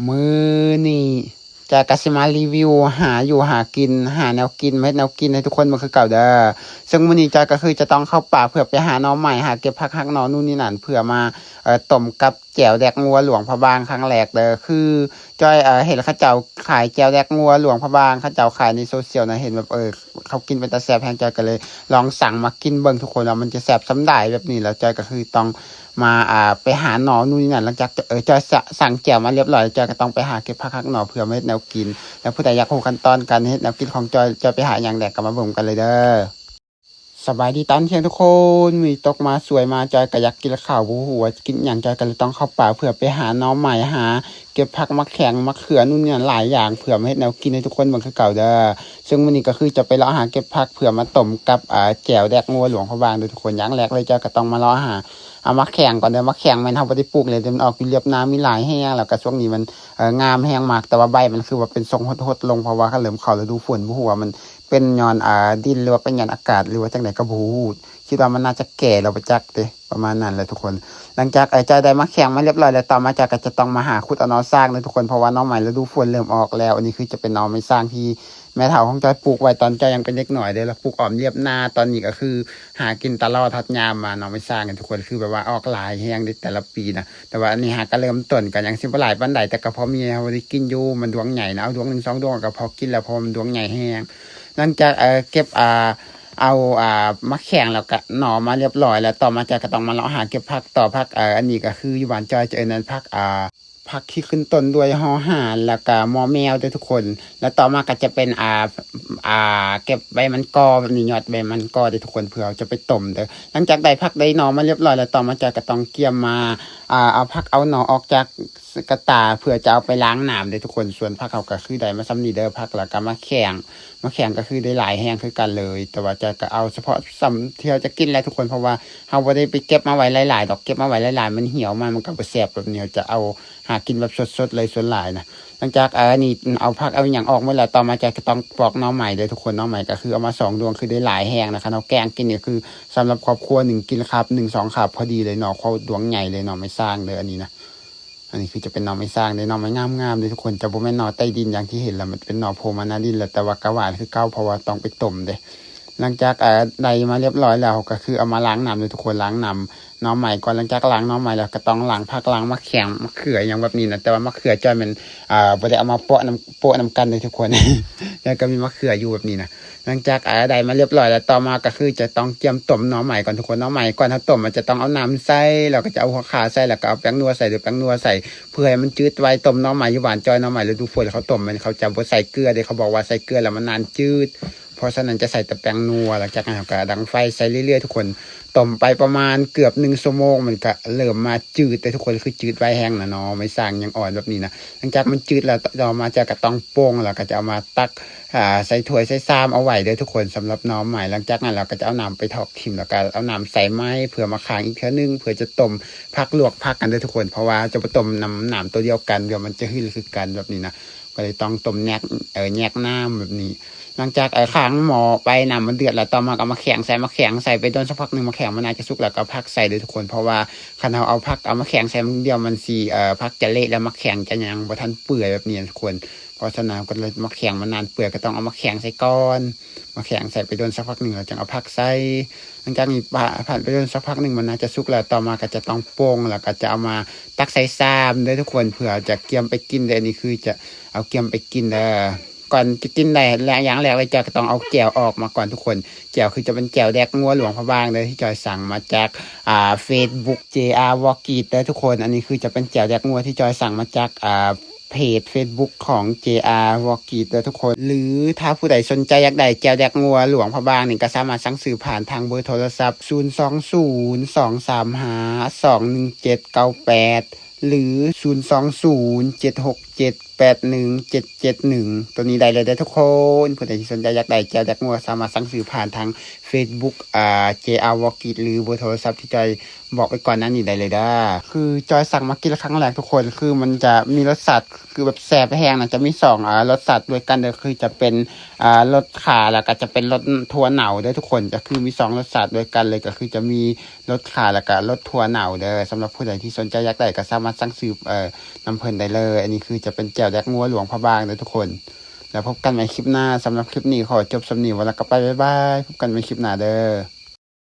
ມື້ນີ້ຈອຍກໍຊິມາຣີວິວຫາຢູ່ຫາກິນ ຫາແນວກິນ ມາເຮັດແນວກິນໃຫ້ທຸກຄົນເບິ່ງຄືເກົ່າເດີ. ເຊິ່ງມື້ນີ້ຈອຍກໍຄືຈະຕ້ອງເຂົ້າປ່າເພື່ອໄປຫາໜໍ່ໄມ້ ຫາເກັບຜັກຫັກໜໍ່ນູ່ນນີ້ນັ້ນ ເພື່ອມາ ເອີ ຕົ້ມກັບແຈ່ວແດກງົວຫຼວງພະບາງຄັ້ງແລກເດີ. ຄືຈອຍ ເອີ ເຫັນເຂົາເຈົ້າຂາຍແຈ່ວແດກງົວຫຼວງພະບາງ ເຂົາເຈົ້າຂາຍໃນໂຊຊຽວນະ ເຫັນແບບ ເອີ ເຂົາກິນເປັນຕາແຊບແຮງ ຈອຍກໍເລີຍລອງສັ່ງມາກິນເບິ່ງທຸກຄົນ ວ່າມັນຈະແຊບສ່ຳໃດແບບນີ້. ແລ້ວຈອຍກໍຄືຕ້ອງມາ ອ່າ ໄປຫາໜໍ່ນູ່ນນີ້ນັ້ນ ຫຼັງຈາກ ເອີ ຈອຍ ສະ ສັ່ງແຈ່ວມາລຽບຮ້ອຍແລ້ວ ຈອຍກໍຕ້ອງໄປຫາເກັບຜັກຫັກໜໍ່ເພື່ອມາເຮັດແນວກິນ. ແລ້ວຜູ້ໃດຢາກຮູ້ຂັ້ນຕອນການເຮັດແນວກິນຂອງຈອຍ ຈອຍໄປຫາຫຍັງແດ່ ກໍມາເບິ່ງກັນເລີຍເດີ. ສະບາຍດີຕອນທ່ຽງທຸກຄົນ, ມື້ນີ້ຕົກມາສວຍມາ ຈອຍກໍຢາກກິນເຂົ້າ ບໍ່ຮູ້ວ່າຈະກິນຫຍັງ ຈອຍກໍເລີຍຕ້ອງເຂົ້າປ່າເພື່ອໄປຫາໜໍ່ໄມ້ ຫາເກັບຜັກໝາກແຂ້ງ ໝາກເຂືອ ນູ່ນນີ້ນັ້ນຫຼາຍຢ່າງ ເພື່ອມາເຮັດແນວກິນໃຫ້ທຸກຄົນເບິ່ງຄືເກົ່າເດີ. ເຊິ່ງມື້ນີ້ກໍຄືຈະໄປເລາະຫາເກັບຜັກເພື່ອມາຕົ້ມກັບ ອ່າ ແຈ່ວແດກງົວຫຼວງພະບາງເດີທຸກຄົນ. ຢ່າງແລກເລີຍ ຈອຍກໍຕ້ອງມາເລາະຫາ ອ່າ ໝາກແຂ້ງກ່ອນເດີ. ໝາກແຂ້ງແມ່ນເຮົາບໍ່ໄດ້ປູກເລີຍ ແຕ່ມັນອອກຢູ່ລຽບນາ ມີຫຼາຍແຮງ ແລ້ວກໍຊ່ວງນີ້ມັນ ເອີ ງາມແຮງມາກ ແຕ່ວ່າໃບມັນຄືວ່າເປັນຊົງຫົດໆລົງ ເພາະວ່າກໍເລີ່ມເຂົ້າລະດູຝົນ ບໍ່ຮູ້ວ່າມັນ ເປັນຍ້ອນ ອ່າ ດິນ ຫຼືວ່າເປັນຍ້ອນອາກາດ ຫຼືວ່າຈັ່ງໃດກໍບໍ່ຮູ້. ຄິດວ່າມັນໜ້າຈະແກ່ແລ້ວປະຈັກເດ ປະມານນັ້ນແຫຼະທຸກຄົນ. ຫຼັງຈາກ ເອີ ຈອຍໄດ້ໝາກແຂ້ງມາລຽບຮ້ອຍແລ້ວ ຕໍ່ມາຈອຍກໍຈະຕ້ອງມາຫາຂຸດເອົາໜໍ່ສ້າງເນາະທຸກຄົນ ເພາະວ່າໜໍ່ໄມ້ລະດູຝົນເລີ່ມອອກແລ້ວ. ອັນນີ້ຄືຈະເປັນໜໍ່ໄມ້ສ້າງທີ່ແມ່ເຖົ້າຂອງຈອຍປູກໄວ້ຕອນຈອຍຍັງເປັນເດັກນ້ອຍເດ້ ແລ້ວປູກອ້ອມລຽບນາ. ຕອນນີ້ກໍຄືຫາກິນຕະຫຼອດຮອດຍາມມາ ໜໍ່ໄມ້ສ້າງນີ້ທຸກຄົນ ຄືແບບວ່າອອກຫຼາຍແຮງເດ້ແຕ່ລະປີນະ. ແຕ່ວ່າອັນນີ້ຫາກໍເລີ່ມຕົ້ນ ກໍຍັງຊິບໍ່ຫຼາຍປານໃດ ແຕ່ກໍພໍມີໃຫ້ເຮົາໄດ້ກິນຢູ່. ມັນດວງໃຫຍ່ນະ ເອົາດວງໜຶ່ງສອງດວງກໍພໍກິນແລ້ວ ເພາະວ່າມັນດວງໃຫຍ່ແຮງ. ຫຼັງຈາກ ເອີ ເກັບ ອ່າ ເອົາ ອ່າ ໝາກແຂ້ງແລ້ວກໍໜໍ່ມາລຽບຮ້ອຍແລ້ວ ຕໍ່ມາຈອຍກໍຕ້ອງມາເລາະຫາເກັບຜັກຕໍ່. ຜັກ ເອີ ອັນນີ້ກໍຄືຢູ່ບ້ານຈອຍຈະເອີ້ນວ່າຜັກ ອ່າ ຜັກທີ່ຂຶ້ນຕົ້ນດ້ວຍ ຮ ຫານ ແລ້ວກໍ ມ ແມວເດີທຸກຄົນ. ແລ້ວຕໍ່ມາກໍຈະເປັນ ອ່າ ອ່າ ເກັບໃບມັນກໍແບບນີ້ ຍອດໃບມັນກໍເດີທຸກຄົນ ເພື່ອເຮົາຈະໄປຕົ້ມເດີ. ຫຼັງຈາກໄດ້ຜັກໄດ້ໜໍ່ມາລຽບຮ້ອຍແລ້ວ ຕໍ່ມາຈອຍກໍຕ້ອງກຽມມາ ອ່າ ເອົາຜັກເອົາໜໍ່ອອກຈາກ ກະຕ່າ ເພື່ອຈະເອົາໄປລ້າງນ້ຳເດ້ທຸກຄົນ. ສ່ວນຜັກເຮົາກໍຄືໄດ້ມາສ່ຳນີ້ເດີ ຜັກ ແລ້ວກໍໝາກແຂ້ງ. ໝາກແຂ້ງກໍຄືໄດ້ຫຼາຍແຮງຄືກັນເລີຍ ແຕ່ວ່າຈອຍກໍເອົາສະເພາະສ່ຳທີ່ເຮົາຈະກິນແຫຼະທຸກຄົນ ເພາະວ່າເຮົາບໍ່ໄດ້ໄປເກັບມາໄວ້ຫຼາຍໆດອກ ເກັບມາໄວ້ຫຼາຍໆມັນຫ່ຽວມາ ມັນກໍບໍ່ແຊບແບບນີ້. ເຮົາຈະເອົາຫາກິນແບບສົດໆເລີຍສ່ວນຫຼາຍນະ. ຫຼັງຈາກ ເອີ ອັນນີ້ເອົາຜັກເອົາຫຍັງອອກໝົດແລ້ວ ຕໍ່ມາຈອຍກໍຕ້ອງປອກໜໍ່ໄມ້ເດີທຸກຄົນ. ໜໍ່ໄມ້ກໍຄືເອົາມາສອງດວງ ຄືໄດ້ຫຼາຍແຮງນະ. ຄັນເຮົາແກງກິນນີ້ຄືສຳລັບຄອບຄົວໜຶ່ງກິນຄາບໜຶ່ງສອງຄາບພໍດີເລີຍເນາະ. ຄວາມດວງໃຫຍ່ເລີຍໜໍ່ໄມ້ສ້າງເດີ ອັນນີ້ນະ. ອັນນີ້ຄືຈະເປັນໜໍ່ໄມ້ສ້າງເດ້ ໜໍ່ໄມ້ງາມໆເດ້ທຸກຄົນ. ຈະບໍ່ແມ່ນໜໍ່ໃຕ້ດິນຢ່າງທີ່ເຫັນລະ ມັນເປັນໜໍ່ໂຜມາໜ້າດິນລະ ແຕ່ວ່າກໍຫວານຄືເກົ່າ ເພາະວ່າຕ້ອງໄປຕົ້ມເດ້. ຫຼັງຈາກ ເອີ ໄດ້ມາລຽບຮ້ອຍແລ້ວ ເຮົາກໍຄືເອົາມາລ້າງນ້ຳເດ້ທຸກຄົນ. ລ້າງນ້ຳໜໍ່ໄມ້ກ່ອນ. ຫຼັງຈາກລ້າງໜໍ່ໄມ້ແລ້ວ ກໍຕ້ອງລ້າງຜັກ ລ້າງໝາກແຂ້ງ ໝາກເຂືອຫຍັງແບບນີ້ນະ. ແຕ່ວ່າໝາກເຂືອຈອຍແມ່ນ ອ່າ ບໍ່ໄດ້ເອົາມາເປາະນຳ ໂປະນຳກັນເດ້ທຸກຄົນ. ແລ້ວກໍມີໝາກເຂືອຢູ່ແບບນີ້ນະ. ຫຼັງຈາກ ອ່າ ໄດ້ມາລຽບຮ້ອຍແລ້ວ ຕໍ່ມາກໍຄືຈະຕ້ອງກຽມຕົ້ມໜໍ່ໄມ້ກ່ອນທຸກຄົນ. ໜໍ່ໄມ້ກ່ອນເຮົາຕົ້ມ ເຮົາຈະຕ້ອງເອົານ້ຳໃສ່ ແລ້ວກໍຈະເອົາຫົວຂ່າໃສ່ ແລ້ວກໍເອົາແປ້ງນົວໃສ່ ຫຼືແປ້ງນົວໃສ່ ເພື່ອໃຫ້ມັນຈືດໄວ. ຕົ້ມໜໍ່ໄມ້ຢູ່ບ້ານຈອຍ ໜໍ່ໄມ້ລະດູຝົນ ເຂົາຕົ້ມແມ່ນເຂົາຈະບໍ່ໃສ່ເກືອເດ້ ເຂົາບອກວ່າໃສ່ເກືອແລ້ວມັນນານຈືດ. ເພາະສະນັ້ນຈະໃສ່ແຕ່ແປ້ງນົວ. ຫຼັງຈາກນັ້ນເຮົາກໍດັງໄຟໃສ່ເລື້ອຍໆທຸກຄົນ. ຕົ້ມໄປປະມານເກືອບໜຶ່ງຊົ່ວໂມງ ມັນກະເລີ່ມມາຈືດເດ້ທຸກຄົນ ຄືຈືດໄວແຮງນະ ໜໍ່ໄມ້ສ້າງຍັງອ່ອນແບບນີ້ນະ. ຫຼັງຈາກມັນຈືດແລ້ວ ຕໍ່ມາຈອຍກໍຕ້ອງໂປ່ງ ແລ້ວກໍຈະເອົາມາຕັກ ອ່າ ໃສ່ຖ້ວຍໃສ່ຊາມເອົາໄວ້ເດີທຸກຄົນ ສຳລັບໜໍ່ໄມ້. ຫຼັງຈາກນັ້ນເຮົາກໍຈະເອົານ້ຳໄປຖອກຖິ້ມ ແລ້ວກໍເອົານ້ຳໃສ່ໃໝ່ ເພື່ອມາຄ້າງອີກເທື່ອໜຶ່ງ ເພື່ອຈະຕົ້ມຜັກ ລວກຜັກກັນເດີທຸກຄົນ ເພາະວ່າຈະບໍ່ຕົ້ມນຳນ້ຳຕົວດຽວກັນ ດຽວມັນຈະຫືນຄືກັນແບບນີ້ນະ. ກໍເລີຍຕ້ອງຕົ້ມແຍກ ເອີ ແຍກນ້ຳແບບນີ້. ຫຼັງຈາກ ເອີ ຄ້າງໝໍ້ໄປ ນ້ຳມັນເດືອດແລ້ວ ຕໍ່ມາກໍເອົາໝາກແຂ້ງໃສ່ ໝາກແຂ້ງໃສ່ໄປດົນສັກພັກໜຶ່ງ ໝາກແຂ້ງມັນໜ້າຈະສຸກແລ້ວ ກໍເອົາຜັກໃສ່ເດີທຸກຄົນ. ເພາະວ່າຄັນເຮົາເອົາຜັກ ເອົາໝາກແຂ້ງໃສ່ມື້ດຽວ ມັນຊິ ເອີ ຜັກຈະເລະ ແລ້ວໝາກແຂ້ງຈະຍັງບໍ່ທັນເປື່ອຍແບບນີ້ນະທຸກຄົນ. ເພາະສະນັ້ນ ເຮົາກໍເລີຍໝາກແข้ງມັນນານເປື່ອຍ ກໍຕ້ອງເອົາໝາກແຂ້ງໃສ່ກ່ອນ. ໝາກແຂ້ງໃສ່ໄປດົນສັກພັກໜຶ່ງ ແລ້ວຈັ່ງເອົາຜັກໃສ່. ຫຼັງຈາກນີ້ຜ່ານໄປດົນສັກພັກໜຶ່ງ ມັນໜ້າຈະສຸກແລ້ວ ຕໍ່ມາກໍຈະຕ້ອງໂປ່ງ ແລ້ວກໍຈະເອົາມາຕັກໃສ່ຊາມເດີທຸກຄົນ ເພື່ອຈະກຽມໄປກິນເດີ. ອັນນີ້ຄືຈະເອົາກຽມໄປກິນເດີ. ກ່ອນຈະກິນໄດ້ ແລະ ຢ່າງແລກເລີຍ ຈອຍກໍຕ້ອງເອົາແຈ່ວອອກມາກ່ອນທຸກຄົນ. ແຈ່ວຄືຈະເປັນແຈ່ວແດກງົວຫຼວງພະບາງເດີ ທີ່ຈອຍສັ່ງມາຈາກ ອ່າ ເຟສບຸກ ເຈ ອາ ວໍກີດ ເດີທຸກຄົນ. ອັນນີ້ຄືຈະເປັນແຈ່ວແດກງົວທີ່ຈອຍສັ່ງມາຈາກ ອ່າ ເພຈເຟສບຸກຂອງ ເຈ ອາ ວໍກີດ ເດີທຸກຄົນ. ຫຼືຖ້າຜູ້ໃດສົນໃຈຢາກໄດ້ແຈ່ວແດກງົວຫຼວງພະບາງນີ້ ກໍສາມາດສັ່ງຊື້ຜ່ານທາງເບີໂທລະສັບ ສູນສອງສູນ ສອງສາມຫ້າ ສອງໜຶ່ງເຈັດເກົ້າແປດ ຫຼື ສູນສອງສູນ ເຈັດຫົກເຈັດ ແປດໜຶ່ງເຈັດເຈັດໜຶ່ງ ໂຕນີ້ໄດ້ເລີຍເດີທຸກຄົນ. ຜູ້ໃດທີ່ສົນໃຈຢາກໄດ້ແຈ່ວແດກງົວ ສາມາດສັ່ງຊື້ຜ່ານທາງເຟສບຸກ ອ່າ ເຈ ອາ ວໍກີດ ຫຼື ເບີໂທລະສັບທີ່ຈອຍ ບອກໄປກ່ອນໜ້ານີ້ໄດ້ເລີຍເດີ. ຄືຈອຍສັ່ງມາກິນຄັ້ງແລກທຸກຄົນ ຄືມັນຈະມີລົດຊາດ ຄືແບບແຊບແຮງນະ. ຈະມີສອງ ອ່າ ລົດຊາດດ້ວຍກັນເດີ ຄືຈະເປັນ ອ່າ ລົດຂາ ແລ້ວກໍຈະເປັນລົດຖົ່ວເນົ່າເດີທຸກຄົນ. ຈະຄືມີສອງລົດຊາດດ້ວຍກັນເລີຍ ກໍຄືຈະມີລົດຂາ ແລ້ວກໍລົດຖົ່ວເນົ່າເດີ. ສຳລັບຜູ້ໃດທີ່ສົນໃຈຢາກໄດ້ ກໍສາມາດສັ່ງຊື້ ເອີ ນຳເພິ່ນໄດ້ເລີຍ. ອັນນີ້ຄືຈະເປັນແຈ່ວແດກງົວຫຼວງພະບາງເດີທຸກຄົນ. ແລ້ວພົບກັນໃໝ່ຄລິບໜ້າ. ສຳລັບຄລິບນີ້ຂໍຈົບສ່ຳນີ້ ເວົ້າແລ້ວກໍໄປ ບາຍບາຍ. ພົບກັນໃໝ່ຄລິບໜ້າເດີ.